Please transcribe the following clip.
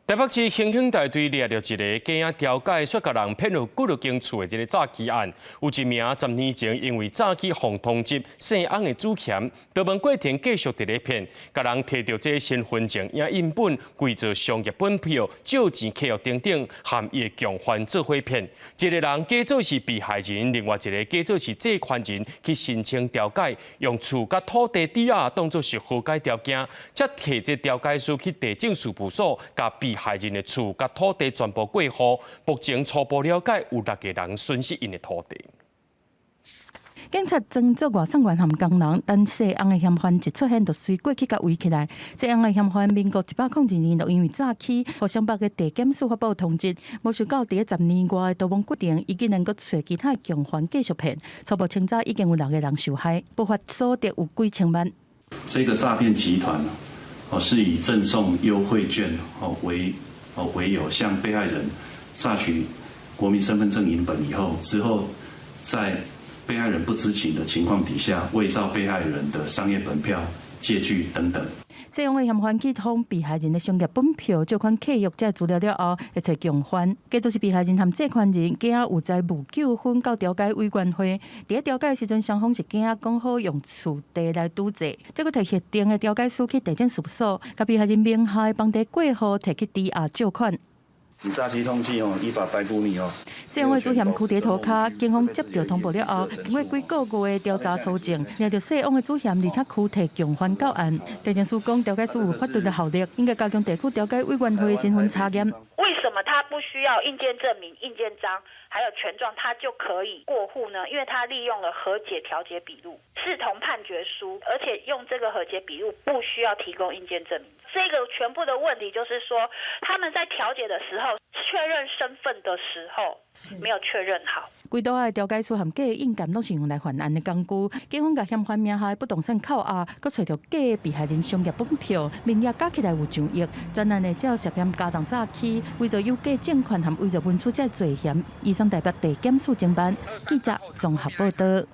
台北市刑警大隊掠著一个假調解，煞共人騙入幾落間厝的這个詐欺案。有一名10年前因為詐欺予通緝姓翁的主嫌，逃亡過程繼續佇咧騙，共人提著這个身份證、影印本、偽造商業本票、借錢契約等等，含伊的共犯做伙騙。一个人假做是被害人，另外一个假做是借款人去申請調解，用厝佮土地抵押當做是和解條件，才提這調解書去地政事務所，共被害人的厝佮土地全部過戶。目前初步了解有六个人損失𪜶的土地。警察裝作外送員和工人，等姓翁的嫌犯一出現，就隨過去共圍起來。這翁的嫌犯民國102年就因為詐欺，予雙北的地檢署發布通緝，無想到佇咧10年外的逃亡過程，伊竟然閣揣其他的共犯繼續騙。初步清查已經有六個人受害，不法所得有幾千萬。這個詐騙集團哦，是以贈送優惠券哦為由，向被害人詐取國民身份證影本以後，之後在被害人不知情的情況底下，偽造被害人的商業本票、借據等等。這樣的嫌犯去訪被害人的商業本票、借款契約這資料了後，會揣共犯，假做是被害人和借款人，假有財務糾紛到調解委員會。佇咧調解的時陣，雙方是假講好用厝地來拄債，這閣提協定的調解書去地政事務所，共被害人名下的房地過戶，提去抵押借款。以詐欺通緝哦，依法逮捕你哦。這樣的主嫌拘佇塗跤，警方接到通報了後，經過幾個月的調查搜證，掠著姓翁的主嫌，而且拘提共犯到案。地政署講，調解書有法律的效力，應該加強地區調解委員會的身份查驗。為什麼他不需要印鑑證明、印鑑章，還有權狀，他就可以過戶呢？因為他利用了和解調解筆錄，視同判決書，而且用這個和解筆錄不需要提供印鑑證明。這個全部的問題就是說，他們在調解的時候確認身份的時候沒有確認好。規道的調解書和假印鑑攏是用來犯案的工具。警方共嫌犯名下的不動產扣押，閣揣著假被害人商業本票，面額加起來有上億。專案的這涉嫌加重詐欺、偽造有價證券和偽造文書這罪嫌，移送台北地檢署偵辦。記者綜合報道。